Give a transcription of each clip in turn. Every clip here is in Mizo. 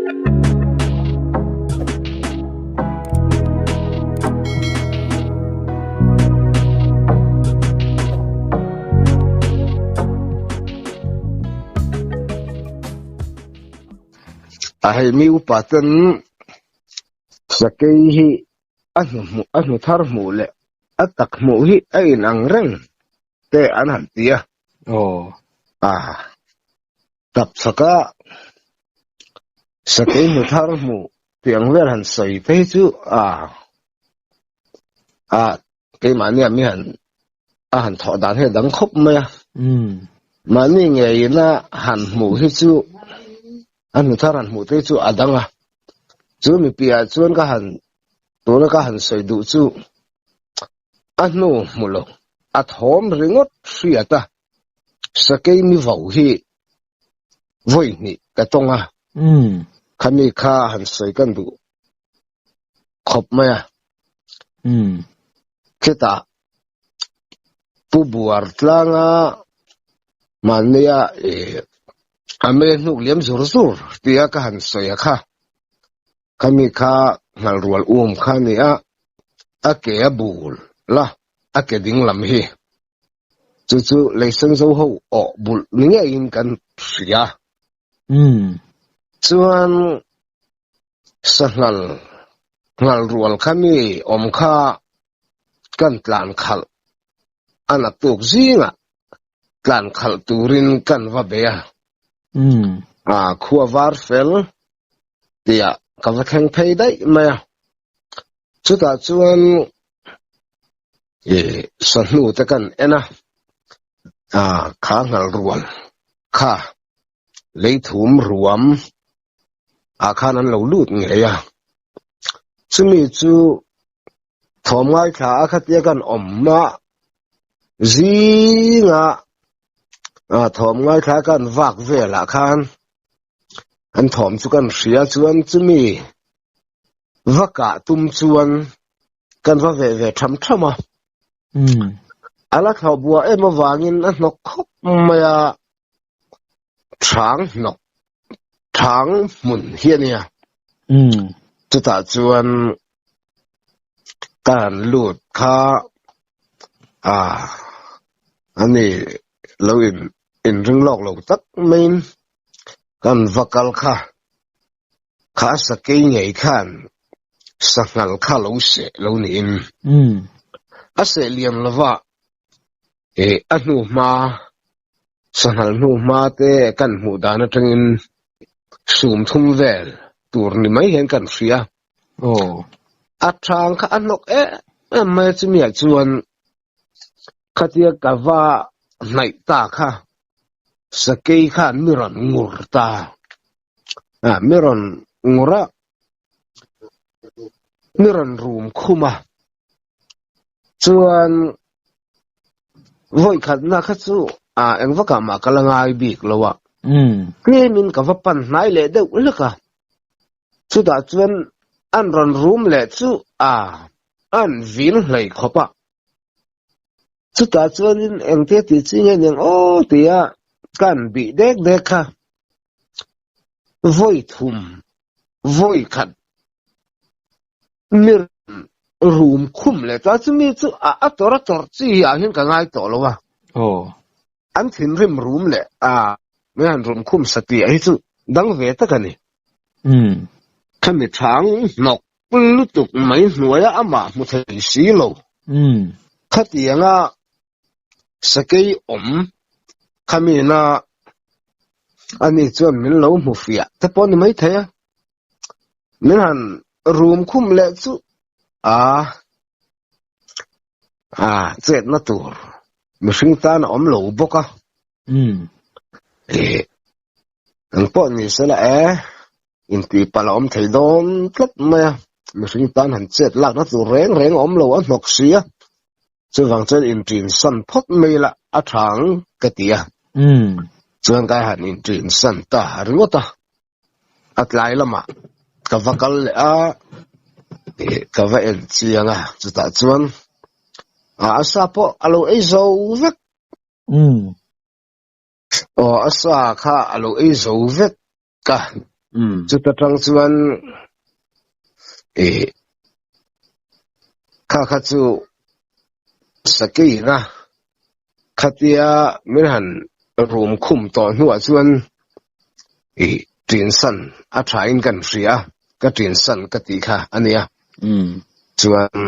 A hei mi upa ten sakei hi a hnu hmuh a hnu thar hmuh leh a tak hmuh hi a inang reng te an han ti a. Aw. A tap chhaka sakei hnu thar hmuh tih ang vel han sawi te hi chu a a keimahni ah mi han a han thawh dan hi a dang khawp mai a. Mahni ngeiin a han hmuh hi chu a hnu thar han hmuh te hi chu a dang a. Chu mipiah chuan ka han tuna ka han sawi duh chu a hnu hmu lo a thawm ringawt hriat a sakei mi vo hi vawi hnih ka tawng a. Khami kha han sawi kan duh khawp mai a. Khitah Pu Buar tlanga mahnia a mei hnuk liam zur zur tia ka han sawi a kha. Khami kha nghal rual um kha a ni a, a ke a bul la, a ke ding lam hi. Chu chu leisen zo ho awh bulh ni ngeiin kan hria. Chuan Sanghal nghal rual kha mi awm kha kan tlan khalh a naktuk zingah tlan khalh turin kan va bei a, a khua var fel tihah ka va thleng phei daih mai a, chutah chuan sahnu te kan en a, kha nghal rual kha leithum ruam ah khan an lo lut ngei a chumi chu thawm ngaithla a khatia kan awm a zinga a thawm ngaithla kan vak velah khan an thawm chu kan hria chuan chumi vakah tum chuan kan va ve ve tham tham a ala thlawh buah em avangin a hnawk khawp mai a Thang hnawk, thang hmun hi a nia. Chutah chuan ka han lut kha a ani lo in inring lawk lo tak maiin kan va kal kha kha sakei ngei khan sanghal kha lo seh lo niin a seh liam lova a hnu hma Sanghal hnu hma te kan hmuh dan atangin sum thum vel tur ni mai hian kan hria. Aw. A thang kha a hnawk em em mai a chumi ah chuan khatia ka va hnaih ta kha sakei khan mi rawn ngur ta. A mi rawn ngur a, mi rawn rum khum a. Chuan vawi khatna kha chu a eng vakah mah ka la ngai bik lo a. Tlemin ka va pan hnai leh deuh hlek a. Chutah chuan an rawn rum leh chu a an vin hlei khawp a. Chutah chuanin engtia tih chi nge niang aw tia kan bih dek dek kha. Vawi thum, vawi khat Mi rum khum leh ta chumi chu a a tawrh a tawrh chi ah hian ka ngai tawh lo a. Aw. An thinrim rum leh a mi han rum khum satliah hi chu dang ve tak a ni. Umm. Khami thang hnawk lutuk mai hnuaia amah hmu thei si lo. Umm. Khatianga sakei awm khami na ani chuan min lo hmu fiah te pawh a ni maithei a. Min han rum khum leh chu a a chetna tur mihring tan a awm lo bawk a. E ang pawh ni sela e intihpalh a awm thei dawn tlat mai a mihring tan han chet lakna tur reng reng a awm lo a hnawk si a chuvang chuan inṭinsan phawt mai la a tha ang ka ti a chuan kai han inṭinsan ta ringawt a. A tlai lamah ka va kal leh a, ka va en chiang a, chutah chuan a sa pawh a lo ei zo vek. Umm. Aw, a sa kha a lo ei zo vek a. Chuta tang chuan ih kha kha chu sakeiin a khatia min han rum khum tawh hnuah chuan ih ṭinsan a thain kan hria a, ka ṭinsan ka tih kha a nia. Chuan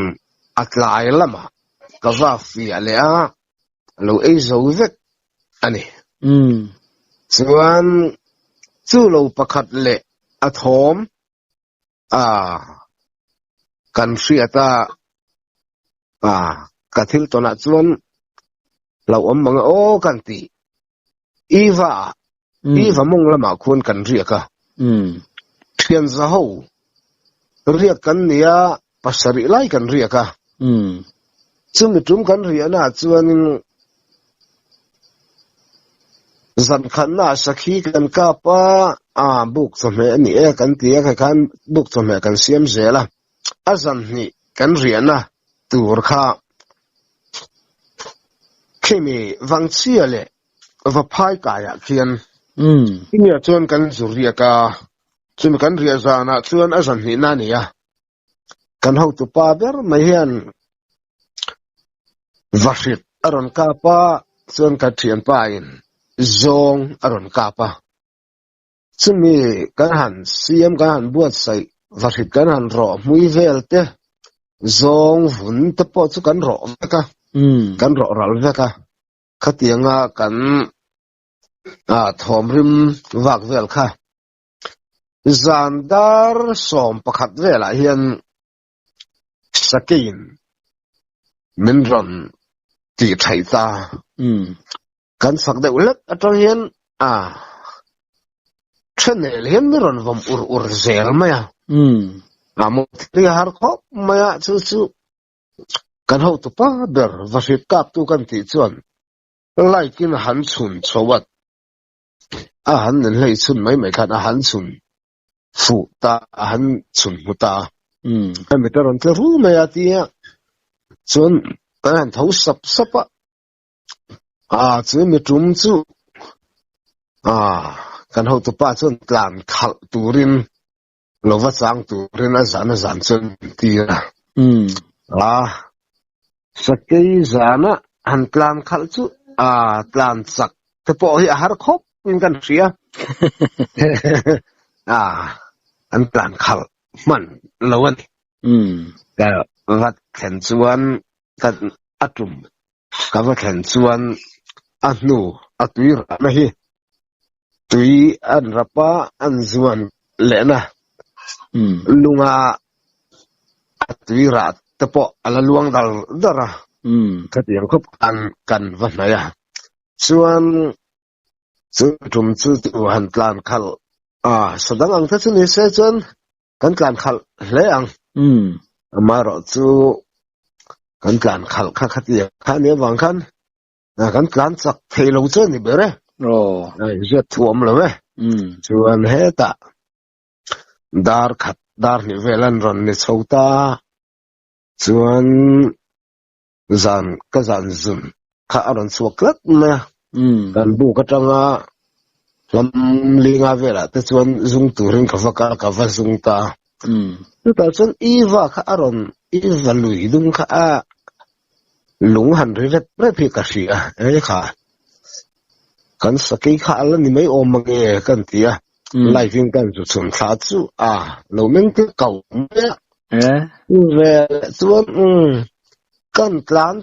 a tlai lamah ka va fiah leh a, a lo ei zo vek a ni. Chuan chu lo pakhat leh a thawm a kan hriat a, a ka thil tawnah chuan hlauhawm mang e aw kan ti. Iva ah, Iva mawng lamah khuan kan riak a. Thian zaho riak kan nia pasarih lai kan riak a. Chumi tum kan riahnaah chuanin zan khatnaah sakhi kan kap a, a buk chawhmeh a ni e kan ti a, khaikhan buk chawhmeh kan siam zel a. A zan hnih kan riahna tur kha khimi vangchhia leh vaphai kaiah khian chumi ah chuan kan zu riak a, chumi kan riah zanah chuan a zan hnihna a ni a, kan hotupa ber mai hian vahrit a rawn kap a, chuan ka thianpa in zawng a rawn kap a. Chumi kan han siam, kan han buatsaih, vahrit kan han rawh hmui vel te, zawng vun te pawh chu kan rawh vek a, kan rawh ral vek a. Khatianga kan thawmrim vak vel kha zan dar 11 velah hian sakeiin min rawn tih thaih ta. Kan sak deuh hlek atang hian a thenel hian min rawn vawm ur ur zel mai a. A mut hi a har khawp mai a, chu chu kan hotupa ber vahrit kaptu kan tih chuan like in a han chhun chho a, a han nen hlei chhun mai mai khan a han chhun fuh ta, a han chhun hmu ta a. A mit a rawn tle ru mai a tia chuan kan han tho sap sap a. A chu mi tum chu a kan hotupa chuan tlan khalh turin lo va chang turin a zan a zan chuan min tir a. A sakei zana han tlan khalh chu a tlan chak te pawh hi a har khawp in kan hria. A an tlan khalh hman lo a ni. Ka va thlen chuan ka a tum ka va thlen chuan a hnu a tui rahna hi tui an rap a an zuan lehna lunga a tui rah te pawh a la luang dar dar a khatiang khawp khan kan va hnaih a chuan chu tum chu tu han tlan khalh a sadang ang te chu ni se chuan Kan tlan khalh hle ang. Amaherawh chu kan tlan khalh kha khatia kha nia vang khan kan tlan chak thei lo chu a ni ber e. Ziat thu awm lo e. Chuan hetah dar khat dar hnih vel an rawn ni chho ta chuan zan ka zan zun kha a rawn chhuak tlat mai a. Kan buk atanga hlam linga velah te chuan zung turin ka va kal a, ka va zung ta a. Chutah chuan Eva kha a rawn Eva lui dum kha a lung han ri rep rep hi ka hria a, e kha kan sakei kha a la ni mai awm mange kan ti a, live in kan zu chhun thla chu a lo meng te kau mai a. Ve leh chuan kan tlan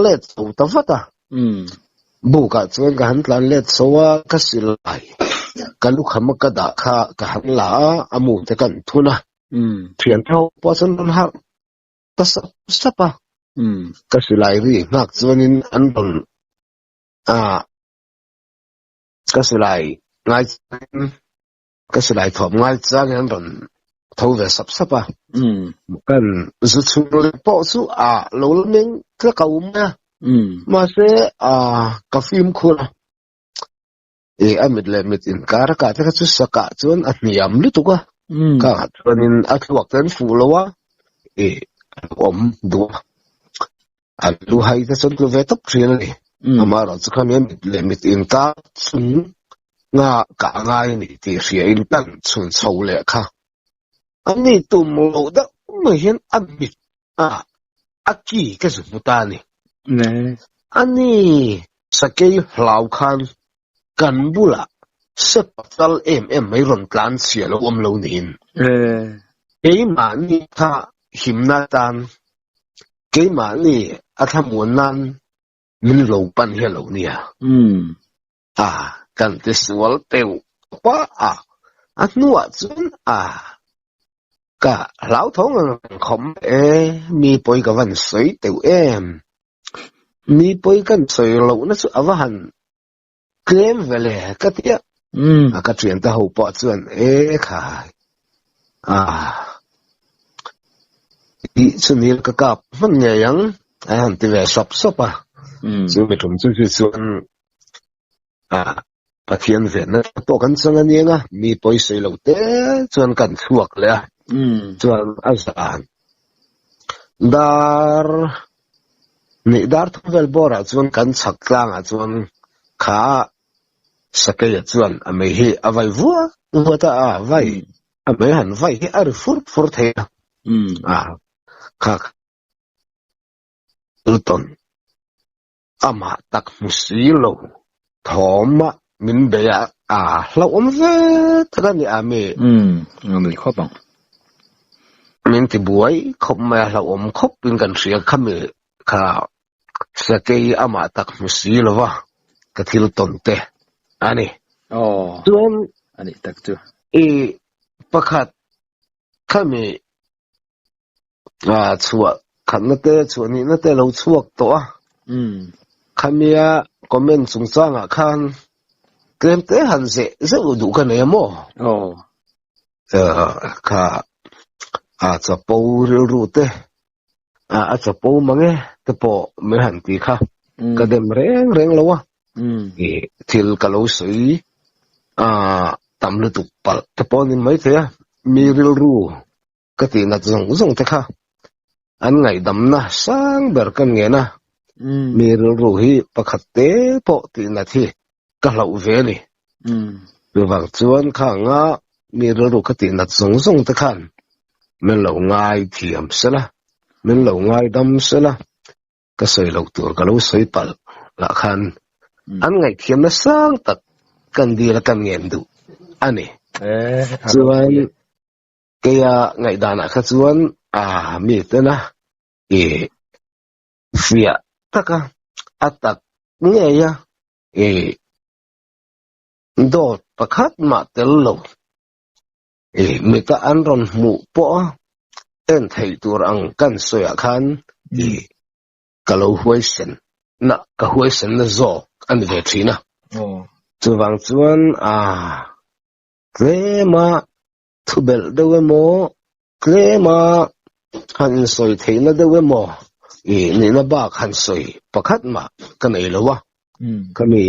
let chho ta vat a. Bukah chuan ka han tlan let chho a, ka silai ka lukham a ka dah kha ka han la a, a mu te kan thun a. Thian te ho pawh chuan rawn harh ta sap sap a. Ka silai ri nghak chuanin an rawn a ka silai ngai chuanin Ka silai thawm ngai changin an rawn tho ve sap sap a. Kan zu chhung leh pawh chu a lo la meng tlak a awm mai a. Mahse a ka fimkhur a. E a mit leh mit inkar a kah te kha chu sakah chuan a hniam lutuk a. Ka ngah chuanin a thluak te an fuh lo a. E a lo awm duh a. A lu hai te chuan tlu ve tawp thin a ni. Amaherawhchu kha mi a mit leh mit inkar chung. Nga kah ngai a ni tih hria in kan chhun chho leh kha. A ni tum loh deuh mai hian a mit a a ki ka zu hmu ta a ni. A ni sakei hlau khan kan bulah sepa tal em em mai rawn tlan chhia lo awm lo niin. Keimahni kha himna atan, keimahni a thlamuan nan min lo pan hi a lo nia. A kan ti sual teuh pa a, a hnuah chuan a ka hlauthawng ang reng khawp mai e, mi pawi ka van sawi teuh em, mi pawi kan sawi lohna chu a va han tlem ve le ka ti a, a ka thiante ho pawh chuan e khai a tih chu nil ka kap hman ngei ang a han ti ve sawp sawp a, chu mi tum chu chu chuan Ah, Pathian venna pawh kan chang a niang a, mi pawisawi lo te chuan kan chhuak leh a, chuan a zan dar nih dar thum vel bawrah chuan kan chhak tlangah chuan kha Sakeia chuan a mei hi a vai vuat vuat a, a vai a mei han vai hi a ri fur fur thei a, a kha Hilton. Amah tak hmu si lo thawm a min bei a, a hlauhawm ve tak a ni a mi. Umm, a ni khawp ang. Min ti buai khawp mai a, hlauhawm khawp in kan hria kha mi kha sakei amah tak hmu si lo va ka thil tawn te a ni. Aw, Chuan a nih tak chu. I pakhat kha mi A chhuah khatna te chhuah nihna te lo chhuak tawh a. Khamia comment chungchangah khan tlem te han zeh zeuh duh ka nei a maw? Aw. Kha a chapo rilru te a chapo mang e te pawh min han ti kha ka dem reng reng lo a. Thil ka lo sawi a tam lutuk palh te pawh a ni maithei a, mi rilru Ka tih nat zawng zawng te kha an ngaihdamna sang ber ka ngen a, mi rilru hi pakhat te pawh tih nat hi ka hlauh ve a ni. Chuvang chuan khanga mi rilru ka tih nat zawng zawng te khan min lo ngai thiam sela, min lo ngaidam sela, ka sawi loh tur ka lo sawi palh lah khan an ngaihthiamna sang tak kan dil a kan ngen duh a ni. Chuan Keia ngaihdanah kha chuan a mi tena i fiah taka a tak ngeia i dawt pakhat mah tel lo i mita an rawn hmuh pawha en theih tur ang kan sawiah khan i ka lo huaisen na ka huaisen na zawk a ni ve thin a. Chuvang chuan a tlema Thu belh deuh emaw, tlema han insawi theihna deuh emaw i nihna bak han sawi pakhat mah ka nei lo a. Ka mi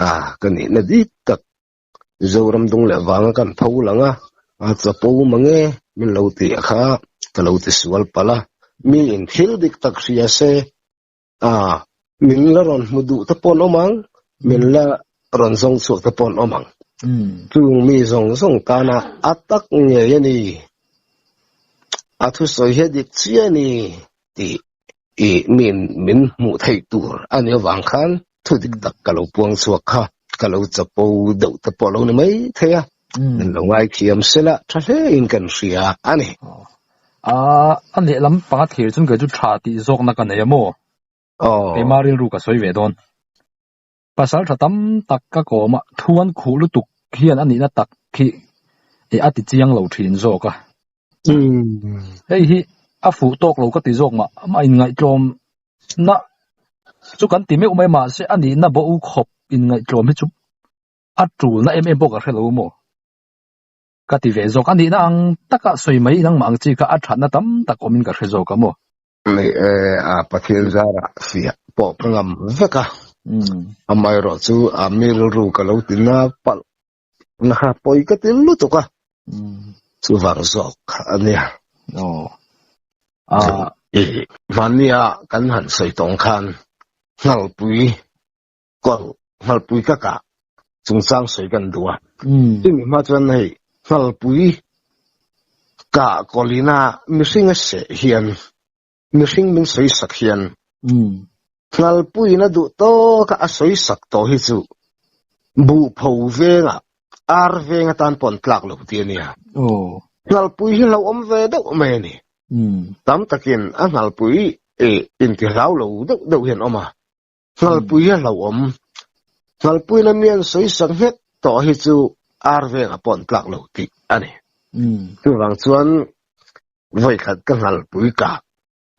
a ka nihna dik tak Zoram dung leh vanga kan pho lang a, a chapo mang e min lo tih kha ka lo ti sual palh a. Mi in thil dik tak hria se a min la rawn hmu duh te pawh an awm ang, min la rawn zawng chhuak te pawh an awm ang. Chung mi zawng zawng tana a tak ngei a ni, a thusawi hi a dik chiah a ni tih i mi min hmuh theih tur a nih avang khan thu dik tak ka lo puang chhuak kha ka lo chapo deuh te pawh a lo ni mai thei a, min lo ngaithiam sela tha hle in kan hria a ni. A a lehlam panga thlir chuan kei chu tha tih zawkna ka nei a maw? Aw. Keima rilru ka sawi ve dawn. Pasal tha tam tak ka kawm a, thu an khuh lutuk hian a nihna tak hi eh a ti chiang lo thin zawk a. Hei hi a fuh tawk lo ka ti zawk mah, amah inngaihtlawm na chu kan ti meuh mai mahse a nihna bo khawp inngaihtlawm hi chu a tulna em em pawh ka hre lo maw? Ka ti ve zawk. A nihna ang taka sawi mai nangmah ang chi kha a thatna tam tak awmin ka hre zawk a maw? Ni e, a Pathian zarah fiah pawh ka ngam vek a. Amaherawh chu a mi rilru ka lo ti na palh na kha pawi ka ti lutuk a. Chuvang zawk kha a nia. Aw. I hmania kan han sawi tawng khan Nghalpui kawlh Nghalpui ka kah. chungchang sawi kan duh a. Chumi hma chuan hei Nghalpui kah kawlina mihring a seh hian mihring min sawi sak hian Nghalpuiin a duh tawk a a sawi sak tawh hi chu buhpho vengah ar veng atan pawh an tlak lo tih a nia. Nghalpui hi hlauhawm ve deuh mai a ni. Tam takin a nghalpui inti hlau lo deuh deuh hian awm a. Nghalpui hi a hlauhawm. Nghalpuiin a mi an sawi sak nghet tawh hi chu ar vengah pawh an tlak lo tih a ni. Chuvang chuan vawikhat ka nghalpui kah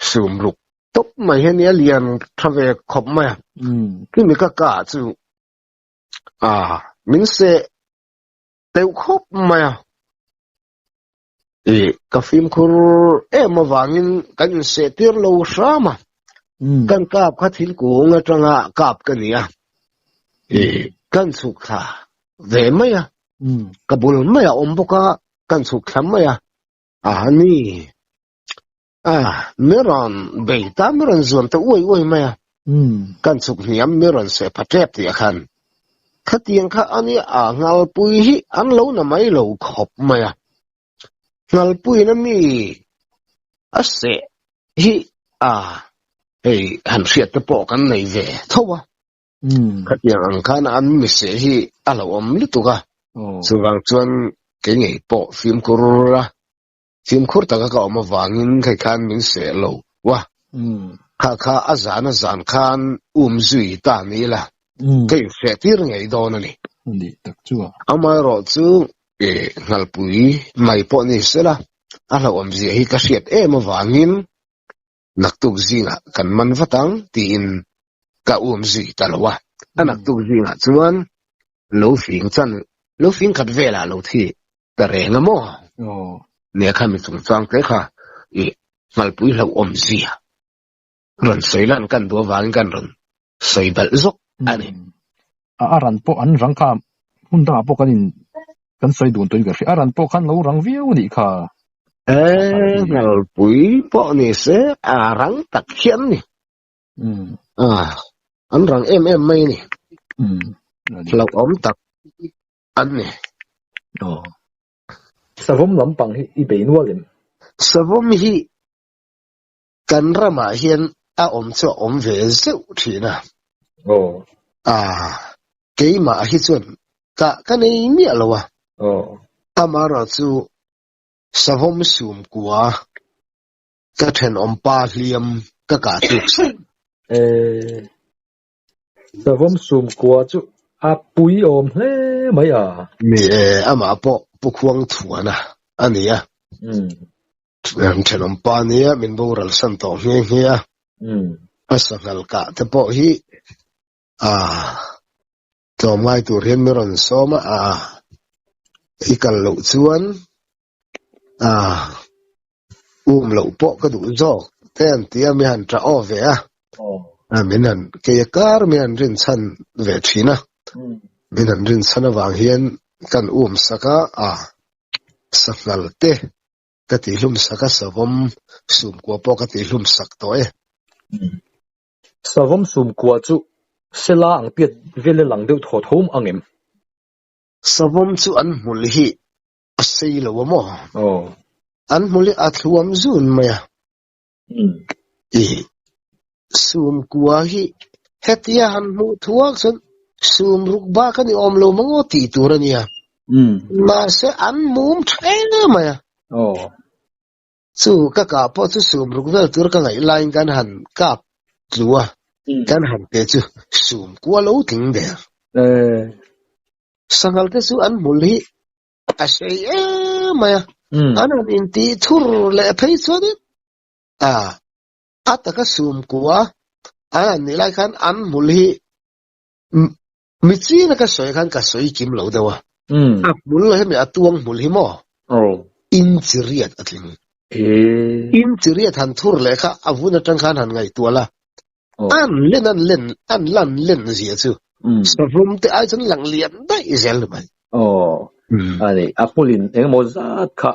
sum ruk tawp mai hi a nia lian tha ve khawp mai a. Chumi ka kah chu min seh deuh khawp mai a. Ih, ka fimkhur em avangin kan inseh tir lo hram a. Kan kap kha thingkung atanga kap ka ni a. Ih, kan chhuk thla ve mai a. Ka bul mai a awm bawk a, kan chhuk thla mai a. A ni. A, mi rawn bei ta, mi rawn zuam ta uai uai mai a. Kan chhuk hniam mi rawn seh pha tep tih ah khan khatiang kha a nia a Nghalpui hi an lo na mai lo khawp mai a. Nghalpuiin a mi a seh hi a hei han hriat te pawh kan nei ve tho a. Khatiang ang khan an mi seh hi a lo awm lutuk a. Chuvang chuan kei ngei pawh fimkhur a Fimkhur taka ka awm avangin hei khan min seh lo a, kha kha a zan a zan khan um zui ta ni ila, ka inseh tir ngei dawn a ni. Ni tak chu a. Amaherawh chu Nghalpui mai pawh ni sela, a hlauhawmzia hi ka hriat em avangin naktuk zingah kan man vat ang tiin ka um zui ta lo a. A naktuk zingah chuan lo fing chan, lo fing khat velah lo thi Ta reng a maw? Nia kha mi chungchang te kha i Nghalpui hlauhawm zia rawn sawi lan kan duh avangin kan rawn sawi balh zawk a ni. A ran pawh an rang kha hmun dangah pawh kan in kan sawi dun tawhin ka hria. A ran pawh khan lo rang viau a nih kha. E, Nghalpui pawh ni se a rang tak hian ni. An rang em em mai a ni. Hlauhawm tak An ni. Aw. Savawm lampang hi i bei nual em? Savawm hi kan ramah hian a awm chu a awm ve zeuh thin a. Aw. Ah, keimah hi chuan ka ka nei miah lo a. Aw. Amaherawh chu savawm sum kua ka thenawm pa hliam ka kah tluk sak. Eh. Savawm sum kua chu a pui awm hle mai a. Ni e, amah pawh Pu Khuang Thuana a ni a. Thenawm pa nia min boral san tawh nghe nghe a. A sanghal kah te pawh hi a tlawm ngai tur hian mi rawn sawm a, i kal loh chuan a um loh pawh ka duh zawk te an ti a, mi han tah aw ve a, min han kei a kar mi han rin chhan ve thin a, min han rin chhan avang hian kan um sak a, a sanghal te ka tih hlum sak a, savawm sum kua pawh ka tih hlum sak tawh e. Savawm sum kua chu sela ang piat vel a lang deuh thaw tho ang em? Savawm chu an hmul hi a sei lo a maw? Aw. An hmul hi a thluam zun mai a. I sum kua hi hetia han hmuh thuak chuan sum ruk bak a ni awm lo maw tih tur a nia. Mahse an mum tha em mai a. Aw. Chu ka kah pawh chu sum ruk vel tur ka ngaih laiin kan han kap tlu a, kan han pe chu sum kua lo tling der. Sanghal te chu an hmul hi a sei em mai a, an han intih thur leh phei chuanin a a taka sum kua an han nih lai khan an hmul hi mi china ka sawi khan ka sawi kim lo deuh a, a hmul hemi a tuang hmul hi maw inchi riat a tling. Inchi riat han thur leh kha a vun atang khan han ngaihtuah la, an len an len an lan len zia chu savawm te ai chuan lang lian daih zel mai. Aw ani a hmulin engemaw zat kha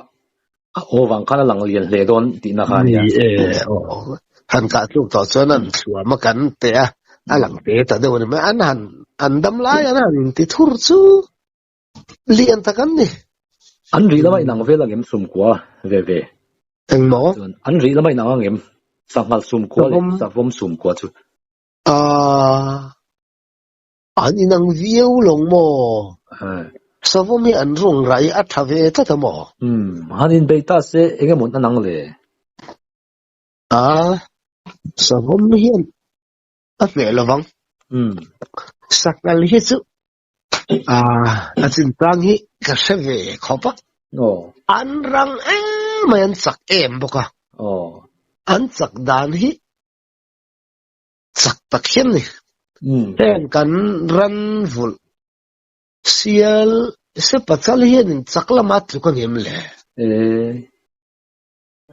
a aw vang khan a lang lian hle dawn tihna kha ania. Ni e aw han kah tluk tawh chuan an thluam a kan teh a A lang te ta deuh a ni mai. An han an dam lai an han inti thur chu lian tak an ni. An rih lama inang vel angem sumkua ve ve? Engmaw? Chuan an rih lama inang angem sanghal sumkua leh savawm sumkua chu? Aaa. An inang viau lawng maw? Savawm hi an rung rai a tha ve tlat a maw? Umm, han inbei ta se eng emaw an ang le? Aa, savawm hian a hneh lovang. Umm. Sanghal hi chu aa a chinchang hi ka hre ve khawp a. Aw. An rang em mai an chak em bawk a. Aw. An chak dan hi chak tak hian ni. Heng kan ran vulh sial se pachal hianin chak lama tluk a ngem le? Eh,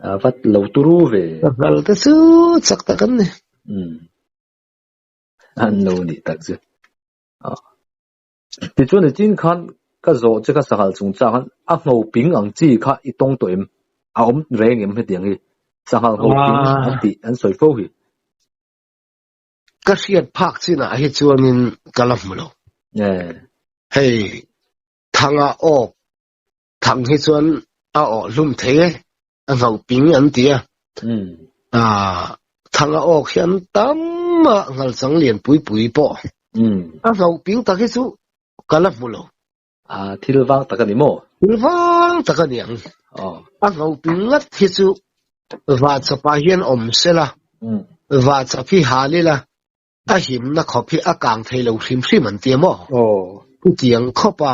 a vat lo turu ve. Sanghal te chu chak tak an ni. An lo nih tak chu. Tichuan i chin khan ka zawh che kha sanghal chungchang khan a ngho ping ang chi kha i tawng tawh em? A awm reng em hetiang hi? Sanghal ngho ping an tih an sawi fo hi. Ka hriat phak chinah hi chuanin ka la hmu lo. Hei thanga awk thang hi chuan a awh hlum thei e, a ngho ping an ti a. Thanga awk hi an tam a, nghalchang lian pui pui pawh. A ngho ping tak hi chu ka la hmu lo. Thil vang tak a ni maw? Thil vang tak a ni ang. A ngho ping ngat hi chu vahchapah hian awm se la, vahchap hi hal ila, a himna khawp hi a kang thei lo hrim hrim an ti a maw? Chutiang khawpa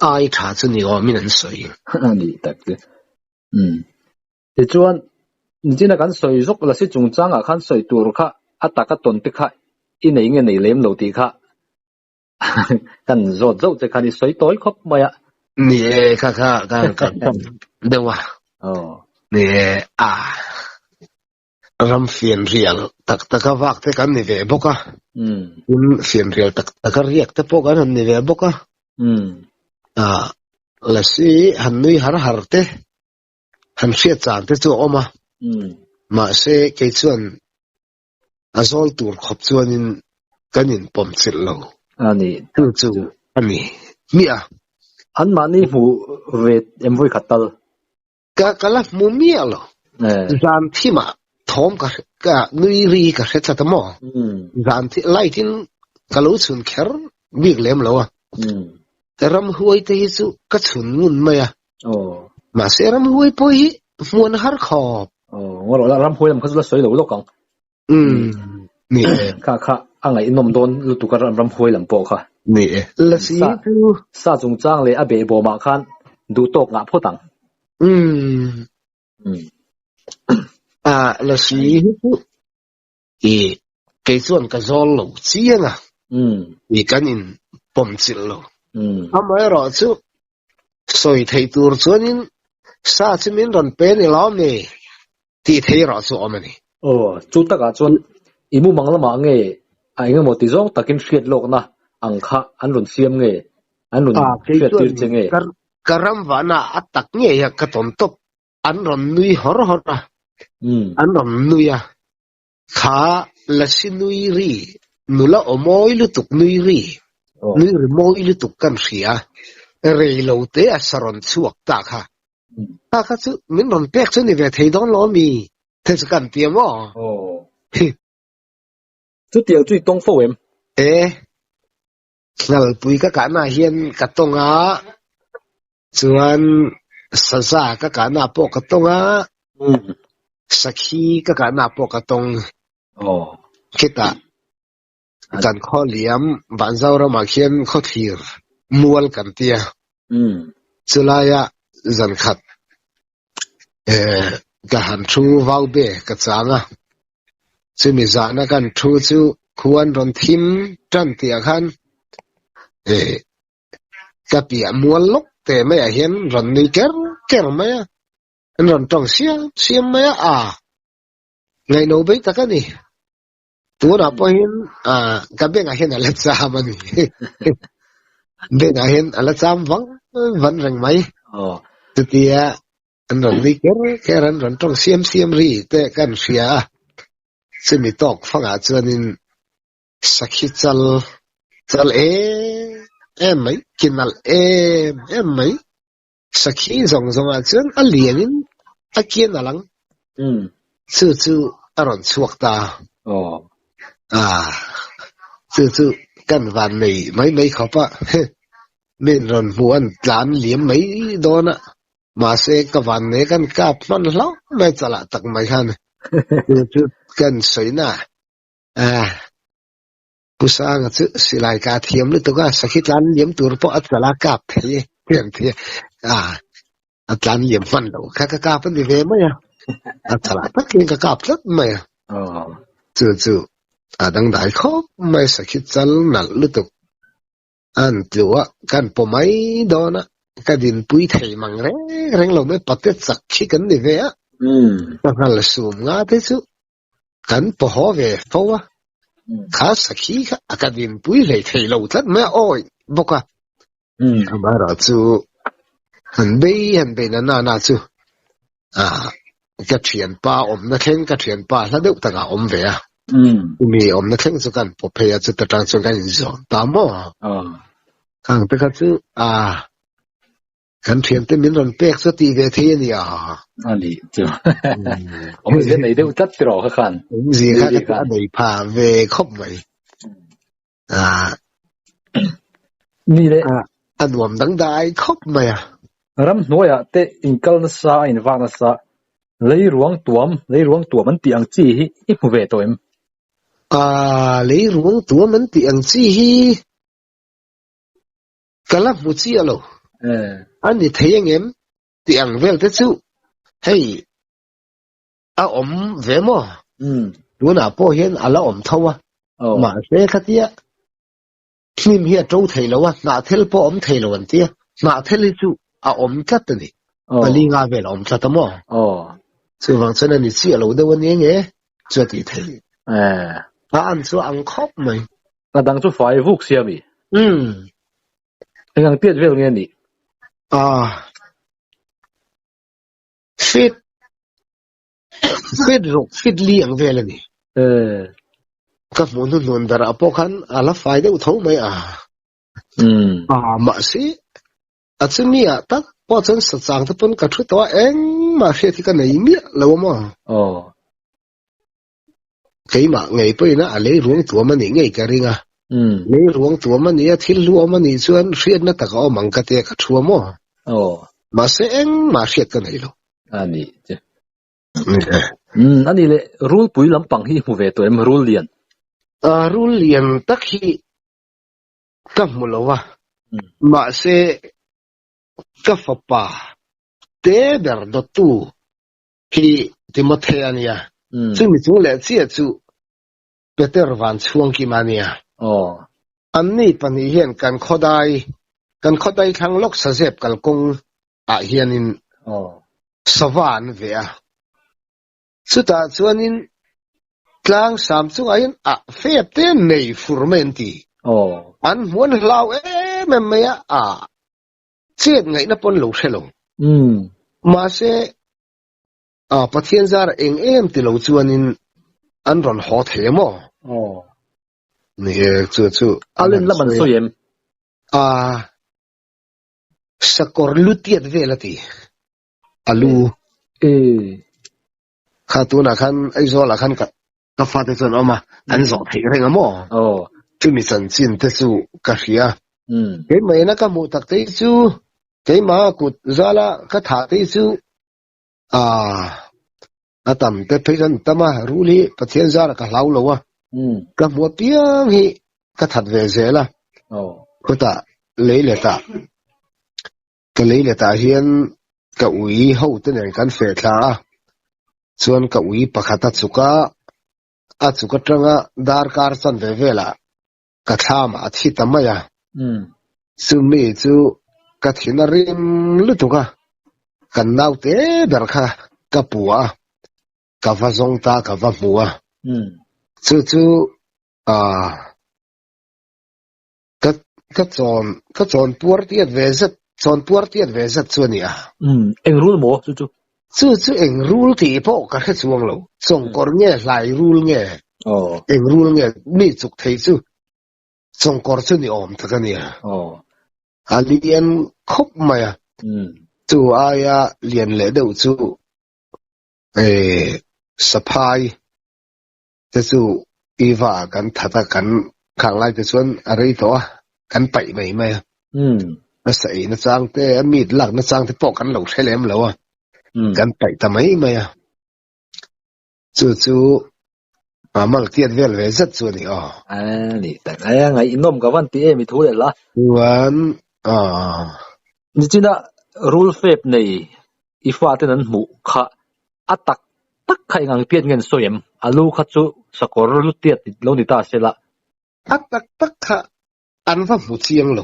ai tha chu ni awmin an sawi. A ni tak chu. Tichuan, nichina kan sawi zawk lasi chungchangah khan sawi tur kha a taka tawn te kha i nei nge nei lem lo tih kha kan zawt zauh che khan i sawi tawi khawp mai a. Ni e, kha kha ka kan deuh a. Ni e, a ram fianrial tak taka vak te kan ni ve bawk a. Tin fianrial tak taka riak te pawh kan han ni ve bawk a. A lasi han nui har har te han hriat chan te chu a awm a. Mahse kei chuan a zawl tur khawp chuanin kan inpawm chilh lo. A ni. Chu chu a ni hmiah a. Anmahni hmu ve em vawi khat tal? Ka ka la hmu miah lo. Zan thimah thawm ka ka nui ri ka hre tlat a maw? Zan thi light in ka lo chhun kher bik lem lo a. Ramhuai te hi chu ka chhun ngun mai a. Mahse ramhuai pawh hi hmuan har khawp. Ramhuai lam kha chu la sawi lo lawk ang. Ni e. Kha kha a ngaihnawm dawn lutuk a ramhuai lam pawh kha. Ni e. La si chu. Sa chungchang leh a behbawmah khan duhtawk ngah phawt ang. A la si hi chu i kei chuan ka zawl lo chiang a. I kan in pawm chilh lo. Amaherawhchu sawi theih tur chuanin sa chu min rawn pe ni lawm ni tih thei erawh chu awm a ni. Aw, chu takah chuan i mumang lamah nge a eng emaw ti zawng takin hriat lawkna ang kha an rawn siam nge, an rawn hriat tir che nge? Ka ram vahna a tak ngei a ka tawn tawp, an rawn nui hawr hawr a, an rawn nui a, kha lasi nui ri, nula aw mawi lutuk nui ri, nui ri mawi lutuk kan hria, rei lo te a sa rawn chhuak ta kha. Kha kha chu min rawn pek chu ni ve thei dawn lo ami? Te chu kan ti a maw? Chutiang chu i tawng fo em? E, Nghalpui ka kahna hian ka tawng a, chuan saza ka kahna pawh ka tawng a, sakhi ka kahna pawh ka tawng. Khitah kan khaw liam Vanzoramah khian khawthlir mual kan ti a, chulaia zan khat ka han thu vau be ka chang a, chumi zahna kan thu chu khuan rawn thim tan tih ah khan ka piah mual lawk te maiah hian rawn nui ker ker mai a, an rawn tawng siam siam mai a, a ngaihno bei tak a ni. Tunah pawhin ka bengah hian a la cham a ni. Bengah hian a la cham vang van reng mai. Chutia an rawn nui ker ker an rawn tawng siam siam ri te kan hria a. Chumi tawk fangah chuanin. Sakhi chal chal em em mai, ki nalh em em mai. Sakhi zawng zawngah chuan a lianin a ki a nalh ang. Chu chu a rawn chhuak ta. Chu chu kan van nei mai mai khawp a, min rawn hmuh an tlan liam mai dawn a. Mahse ka van nei kan kap hman hlauh mai chalah tak mai khan chu chu kan sawina a Pu Sanga chu silai ka thiam lutuk a sakhi tlan liam tur pawh a chala kap thei e hian thei a a tlan liam hman lo kha ka kap a ni ve mai a a chalah tak hian ka kap tlat mai a chu chu a dangdai khawp mai sakhi chal nalh lutuk An tlu a, kan paw mai dawn a, ka dinpui thei mang reng reng lo mai, pate chak khi kan ni ve a, ka nghal sum nga te chu kan paw haw ve fo a, kha sakhi kha a ka dinpui hlei thei lo tlat mai a, awi bawk a, amaherawh chu han bei han bei na na na chu Ka thianpa awmna thleng ka thianpa hla deuh takah awm ve a. Mi awmna thleng chu kan pawp phei a chuta tang chuan kan inzawn ta maw. Khang te kha chu a kan thiante min rawn pek chu tih ve thei a ni a. A ni chu. Awmzia nei deuh tlat tiraw kha khan. Awmzia kha ka a nei pha ve khawp mai. Ni le. A nuam dangdai khawp mai a. Ramhnuaiah te inkal nasa a invak nasa, lei ruang tuam, lei ruang tuam an tih ang chi hi i hmu ve tawh em? Lei ruang tuam an tih ang chi hi ka la hmu chiah lo. A ni thei angem tih ang vel te chu hei a awm ve maw? Tunah pawh hian a la awm tho a, mahse khatia hnim hi a to thei lo a, hnahthel pawh a awm thei lo an ti a, hnahthel hi chu a awm tlat a ni, pali nga vel a awm tlat a maw? Chuvang chuan a ni chiah lo deuh a ni enge chu a tih theih. A an chu a ang khawp mai. A dang chu fai vuk sia mi? Eng ang tiat vel nge a nih? Fit fit ruk fit li ang vel a ni. Ka hmuh hnu hnun berah pawh khan a la fai deuh tho mai a. Mahse a chumi ah tak pawh chuan sachang te pawn ka thu tawh a engmah hriat hi ka nei miah lo a maw. Keimah ngei pawhin a lei ruang tuam a nih ngei ka ring a. Lei ruang tuam a nih a, thil hluam a nih chuan hriatna tak a awm ang ka tia ka thu a maw? Mahse engmah hriat ka nei lo. A ni che. A ni le, rulpui lampang hi i hmu ve tawh em, rul lian? Rul lian tak hi ka hmu lo a, mahse ka fapa te ber dawttu Hi Timothea a nia. Chumi chung leh chiah chu Peter van chhuang kim a nia. Anni pahnih hian kan khawdai, kan khawdai thlang lawk sazep kalkawng ah hianin sava an veh a. Chutah chuanin tlang sam chungah hian ah fep te nei fur mai an ti. An hmuh an hlau em em mai a, ah Chet ngaihna pawn lo hre lo. Mahse, Pathian zara eng em ti lo chuanin an rawn haw thei em aw? Ni e, chu chu. A len lam an sawi em? Sakawr lu tiat vel a ti. A lu. Kha tunah khan Aizawlah khan ka ka fate chuan awm a, an zawh theih reng a maw? Chumi chanchin te chu ka hria. Keimah ina ka hmuh tak te hi chu keimah kut zala ka thah te hi chu a tam te phei chuan tam a, rul hi Pathian zara ka hlau lo a, ka hmuh apiang hi ka that ve zel a, khutah lei letah Ka lei letah hian ka ui ho te nen kan feh thla a, chuan ka ui pakhat a chuk a, a chuk atanga darkar chan ve velah ka thlamah a thi ta mai a. Chumi chu ka thin a rim lutuk a, kan naute ber kha ka pu a, ka va zawng ta ka va hmu a. Chu chu aah. Ka ka chawn ka chawn puar tiat ve zet chawn puar tiat ve zet chu a ni a. Umm eng rul maw chu chu? Chu chu eng rul tih pawh ka hre chuang lo. Chawngkawr nge hlai rul nge? Eng rul nge mi chuk thei chu chawngkawr chu ni awm tak a nia. A lian khawp mai a. Chu aia lian leh deuh chu saphai te chu iva kan that a, kan khang lai te chuan a rei tawh a, kan paih mai mai a. A sa ei na chang te, a meat lak na chang te pawh kan lo hre lem lo a, kan paih ta mai mai a. Chu chu a mal tiat vel ve zet chu a ni aw. A ni tak a, ngaihnawm ka van ti em i thu leh la. Chuan a. Nichina rul fep nei i faten an hmuh kha a tak tak kha eng ang tiat nge an sawi em? A lu kha chu sakawr lu tiat lo ni ta se la. A tak tak kha an va hmu chiang lo.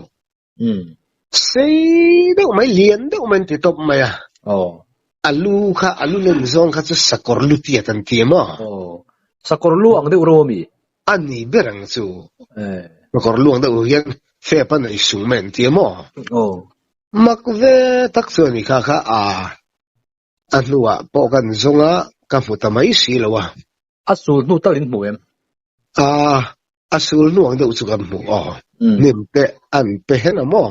Sei deuh mai, lian deuh mai an ti tawp mai a. A lu kha, a lu lem zawng kha chu sakawr lu tiat an ti em aw? Sakawr lu ang deuh ro ami? A ni ber ang chu. Sakawr lu ang deuh hian fep a nei sung mai an ti em aw? Mak ve tak chu a ni kha kha a a hnuah pawh kan zawng a, ka hmu ta mai si lo a. A sul hnu tal in hmu em? A, a sul hnu ang deuh chu kan hmu aw. Hnim te an pe hen a maw?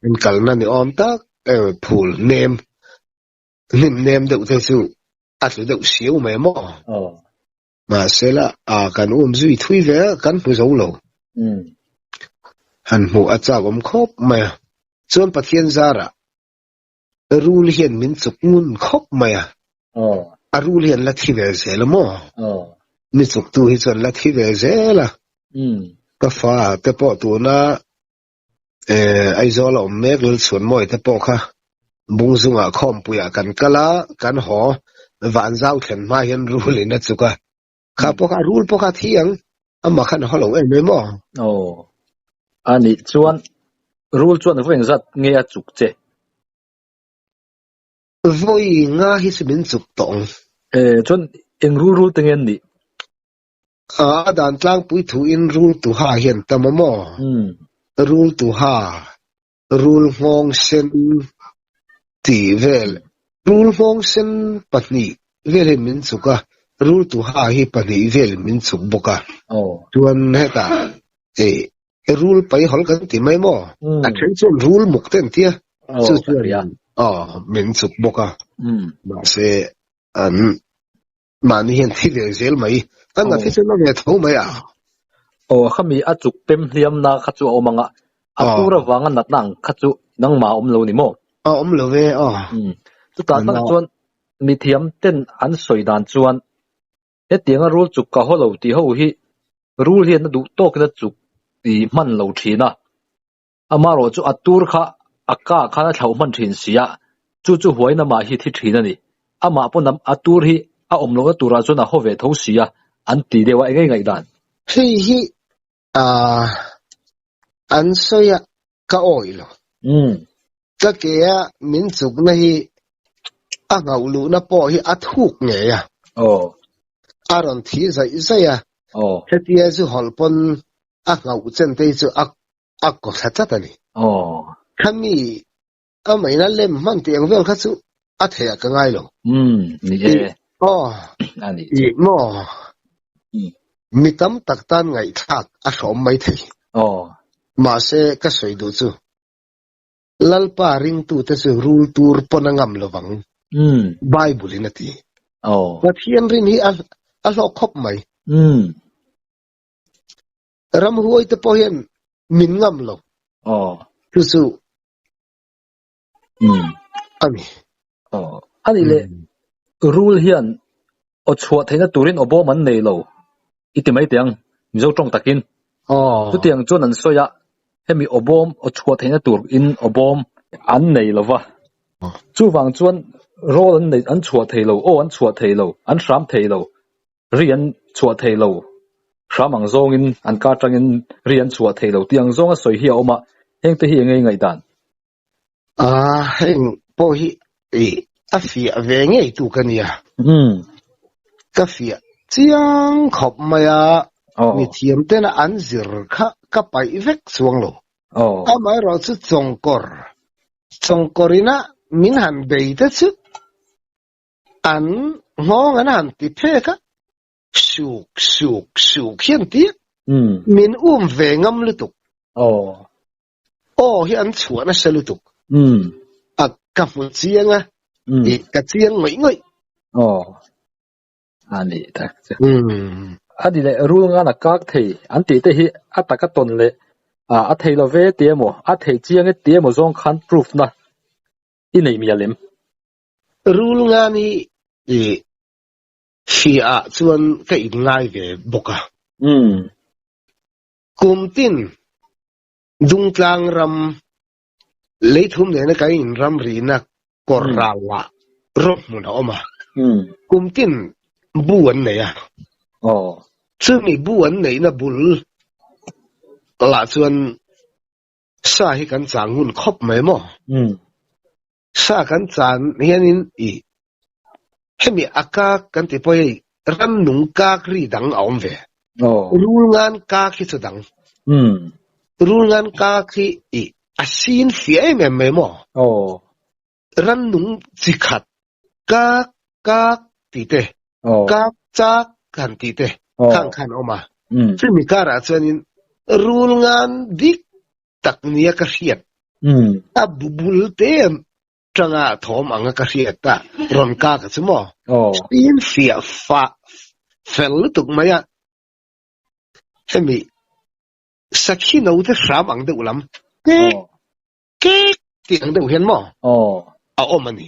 In kalna ni awm tak e phul nem, hnim nem deuh te chu a tlu deuh siau mai maw? Mahse la, a kan um zui thui ve a, kan hmu zo lo. Han hmuh a chak awm khawp mai a. Chuan Pathian zarah Rul hian min chuk ngun khawp mai a, a rul hian la thi ve zel a maw? Mi chuktu hi chuan la thi ve zel a, ka fa te pawh tuna Aizawl a awm mek Lalchhuanmawii te pawh kha Bungzungah khawmpuiah kan kal a, kan haw Vanzau thlen hma hian rul in a chuk a, kha pawh kha rul pawh kha a thi ang, amah khan a haw lo em em aw. Aw, a nih chuan rul chuan vawi engzat nge a chuk che? Vawi nga hi chu min chuk tawh ang. E, chuan eng rul rul te nge an nih? A dan tlangpui thuin rul tuha hian tam a maw? Rul tuha, rul nghawng sen tih vel, rul nghawng sen pahnih velin min chuk a, rul tuha hi pahnih velin min chuk bawk a. Chuan hetah eh rul paihawl kan ti mai maw? A then chuan rul muk te an ti a, chu chuan aw min chuk bawk a. Mahse an mahni hian thi ve zel mai, an la thi chu na ve tho mai a. Aw khami a chuk pem hliam na kha chu a awm ang a, a tur avanga natna ang kha chu nangmah a awm lo ni maw? A awm lo ve aw. Chutah tak chuan mithiam ten an sawi dan chuan hetianga rul chuk ka haw lo tih ho hi rul hian a duh tawkin a chuk tih hman lo thin a. Amaherawh chu a tur kha a ka khan a thlauh hman thin si a, chu chu huain amah hi thi thin a ni. Amah pawn a tur hi a awm lohna turah chuan a haw ve tho si a, an ti deuh a, eng nge ngaihdan? Hei hi an sawi a, ka awih lo. Ka ke a min chukna hi a nghauh luhna pawh hi a thuk ngei a. A rawn thi zaih zaih a, hetia zu hawlh pawn a nghauh chen te hi chu a a kaw thla tlat a ni. Khami a maina lem hman tih ang vel kha chu a theih ah ka ngai lo. Ni e. Aw. I maw. Mi tam tak tan ngaihthlak a hrawm mai thei. Mahse ka sawi duh chu Lalpa ringtute chu rul tur pawn a ngam lovang. Bible in a ti. Pathian rin hi a hlawk khawp mai. Ramhuai te pawh hian min ngam lo. Aw. Chu chu a ni. Aw. A nih leh rul hian aw chhuah theihna turin aw bawm an nei lo i ti mai teh ang Mizo tawng takin. Aw. Chutiang chuan an sawi a, hemi aw bawm aw chhuah theihna tur in aw bawm an nei lo va. Chuvang chuan rawl an nei an chhuah thei lo, aw an chhuah thei lo, an hram thei lo. Ri an chhuah thei lo. Hram ang zawngin an kar tangin ri an chhuah thei lo tih ang zawnga sawi hi a awm a, hengte hi eng nge ngaihdan? A, heng pawh hi a fiah ve ngei tu ka nia. Ka fiah chiang khawp mai a, mithiam tena an zir kha ka paih vek chuang lo. Amaherawh chu chawngkawr, chawngkawr ina min han bei te chu An nghawng an han ti phek a. Suk suk suk hian ti min um ve ngam lutuk. Aw hi an chhuah nasa lutuk. A ka hmu chiang a, ka chiang ngawih ngawih. Aw a ni tak chu. A ni leh rul ngan a kak thei an tih te hi a taka tawn leh a thei lo ve ti emaw a thei chiang e ti emaw zawng khan proof na i nei mial em? Rul ngan hi Hria ah chuan ka inngai ve bawk a. Kum tin Dungtlang ram leithum nena kan inram rihna kawr rauah rawp hmun a awm a. Kum tin bu an nei a. Chumi bu an neihna bul lah chuan sa hi kan chang ngun khawp mai maw? Sa kan chan hianin i hemi a kak kan ti pawh hei rannung kak ri dang a awm ve. Rul ngan kak hi chu dang. Rul ngan kak hi i a sin fiah em em mai maw? Rannung chi khat kak kak tih te, kak chak han tih te khang khan a awm a. Chumi karah chuanin rul ngan dik tak nia ka hriat. A bul te tanga thawm anga ka hriat a rawn ka ka chu maw? Sin fiah fah fel lutuk mai a. Hemi sakhi no te hram ang deuh lam kek kek tih ang deuh hian maw a awm a ni.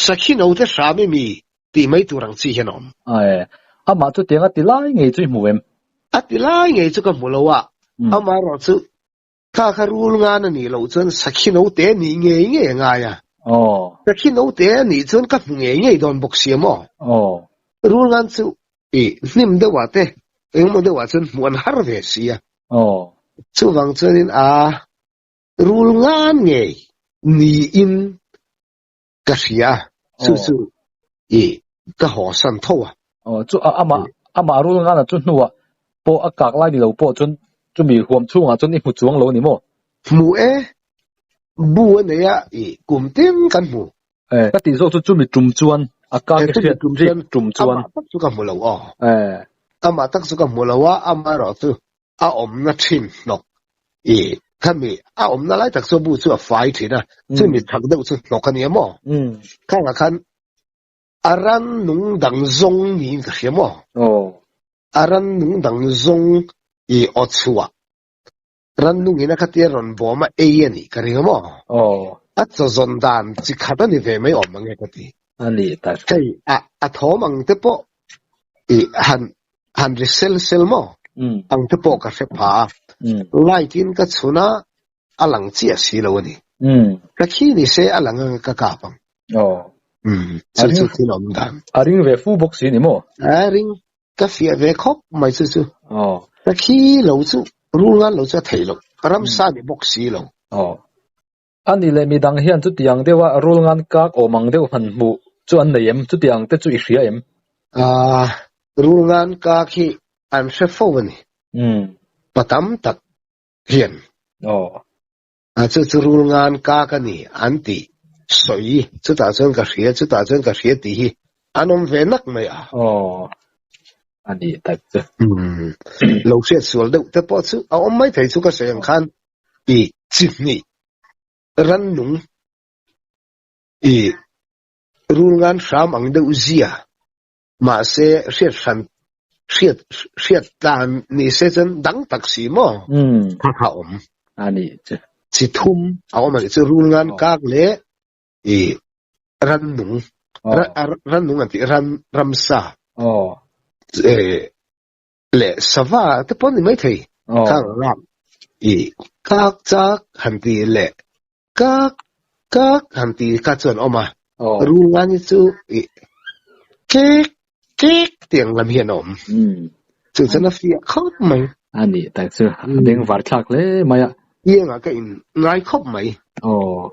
Sakhi no te hram i mi tih mai tur ang chi hian a awm. Amah chu tiang a ti lai ngei chu i hmu em? A ti lai ngei chu ka hmu lo a, amaherawh chu kha kha rul ngan a nih loh chuan sakhi note a nih ngei ngei a ngai a. Sakhi note a nih chuan ka hmu ngei ngei dawn bawk si a maw? Rul ngan chu i hnim deuh ah te engemaw deuh ah chuan hmuh an har ve si a. Chuvang chuanin a rul ngan ngei niin ka hria a, chu chu i ka haw san tho a. Aw, chu a amah amah rul ngana chu hnuah pawh a kak lai ni lo pawh chuan chumi huam chhungah chuan i hmu chuang lo a ni maw? Hmu e, bu a nei a, i kum tin kan hmu. E, ka tih zawk chu chumi tum chuan a kak i hriat rik tum chuan. Amah tak chu ka hmu lo aw. Amah tak chu ka hmu lo a, amaherawh chu a awmna thin hnawk i khami a awmna lai tak chu bu chu a fai thin a, chumi chak deuh chu hnawk a nia maw? Khangah khan a rannung dang zawng niin ka hria maw? A rannung dang zawng i aw chhuah rannung in a khatia rawn bawm a ei a nih ka ring a maw? A chaw zawn dan chi khat a ni ve mai awm ang e ka ti. A ni tak. Hei a thawm ang te pawh i han han ri sel sel maw? Ang te pawh ka hre pha a. Light in ka chhun a, a lang chiah si lo a ni. Ka khi ni se a lang anga ka kap ang. Chu chu thil awm dan. A ring ve fu bawk si ni maw? A ring. Ka fiah ve khawp mai chu chu. Ka khi lo chu rul ngan lo chu a thei lo. Ramsa ni bawk si lo. A ni leh midang hian chutiang deuha rul ngan kak awm ang deuh han hmuh chu an nei em? Chutiang te chu i hria em? Aaa, rul ngan kak hi an hre fo a ni. Pa tam tak hian. Aw. A chu chu rul ngan kak a ni an tih sawi chutah chuan ka hria, chutah chuan ka hria tih hi an awm ve nak mai a. Aw, a ni tak chu. Lo hriat sual deuh te pawh chu a awm maithei chu ka sawi ang khan i chi hnih rannung i rulngan hram ang deuh zia mahse hriat hran hriat hriat tlan ni se chuan dang tak si maw kha kha awm a ni chu chi thum a awm a ni chu rulngan kak leh i rannung rannung an tih ran ramsa leh sava te pawh ni maithei kha ram i kak chak han ti leh kak kak han ti kha chuan awm a rul ngan hi chu i kek kek tiang lam hian a awm chu chuan a fiah khawp mai a ni tak chu a beng var thlak hle mai a tiangah ka in ngai khawp mai aw.